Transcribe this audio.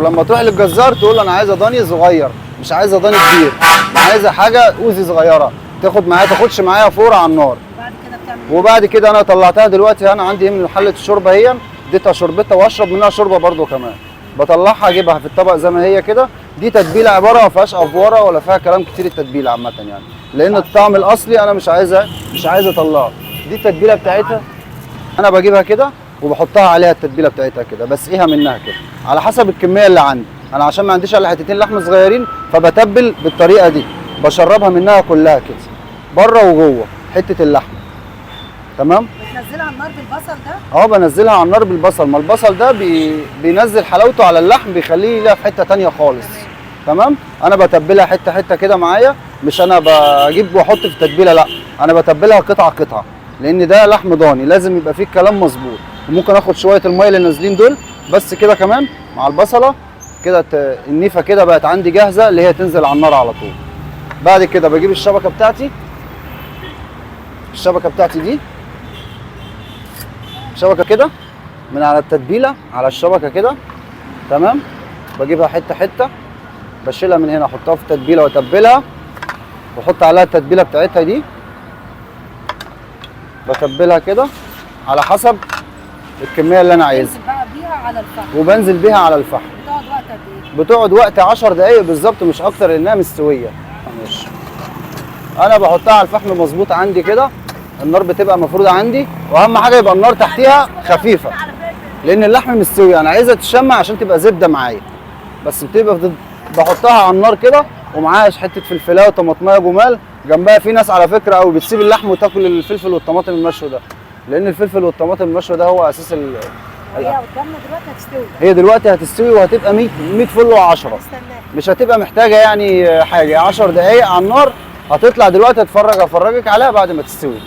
ولما تروح للجزار تقول له انا عايزه ضاني صغير، مش عايزه ضاني كبير، انا عايزه حاجة اوزي صغيرة تاخد معايا، تاخدش معايا فورة على النار. وبعد كده بتعمل ايه؟ وبعد كده انا طلعتها دلوقتي، انا عندي من حله الشوربة هي اديتها شوربتها واشرب منها شوربة برده كمان. بطلعها اجيبها في الطبق زي ما هي كده. دي تتبيله عبارة ما فيهاش افوره ولا فيها كلام كتير التتبيله عامة يعني، لان الطعم الاصلي انا مش عايزه، مش عايز اطلعه. دي التتبيله بتاعتها، انا بجيبها كده وبحطها عليها التتبيله بتاعتها كده، بسقيها منها كده على حسب الكمية اللي عندي. انا عشان ما عنديش الا حتتين لحم صغيرين فبتبل بالطريقة دي، بشربها منها كلها كده بره وجوه حتة اللحم. تمام. بتنزلها على النار بالبصل ده؟ اه بنزلها على النار بالبصل، ما البصل ده بينزل حلاوته على اللحم، بيخليه لها في حتة تانية خالص. تمام. انا بتبلها حتة حتة كده معايا، مش انا بجيب واحط في التتبيله، لا انا بتبلها قطعه قطعه، لان ده لحم ضاني لازم يبقى فيه الكلام مظبوط. وممكن اخد شوية المية اللي نازلين دول بس كده كمان مع البصله كده، النيفه كده بقت عندي جاهزة اللي هي تنزل على النار على طول. بعد كده بجيب الشبكة بتاعتي، الشبكة بتاعتي دي شبكة كده من على التتبيله على الشبكة كده. تمام. بجيبها حتة حتة، بشيلها من هنا احطها في التتبيله واتبلها، واحط عليها التتبيله بتاعتها دي، بتبلها كده على حسب الكمية اللي انا عايزها. بتنزل بقى بيها على الفحم. وبنزل بيها على الفحم. بتقعد وقت قد ايه؟ بتقعد وقت 10 دقايق بالظبط، مش اكتر، لانها مستوية. ماشي. انا بحطها على الفحم مظبوط عندي كده، النار بتبقى مفروده عندي، واهم حاجة يبقى النار تحتيها خفيفة، لان اللحم مستوي، انا عايزها تتشمع عشان تبقى زبدة معايا. بس بتبقى بحطها على النار كده، ومعاها حتة فلفلايه وطماطمايه جمال جنبها. في ناس على فكرة قوي بتسيب اللحم وتاكل الفلفل والطماطم المشوي ده، لان الفلفل والطماطم المشوي ده هو اساس وهي قدامنا دلوقتي هتستوي. هي دلوقتي هتستوي وهتبقى 100 فل و10، هنستناها، مش هتبقى محتاجه يعني حاجة. 10 دقايق على النار هتطلع دلوقتي. اتفرج افرجك عليها بعد ما تستوي.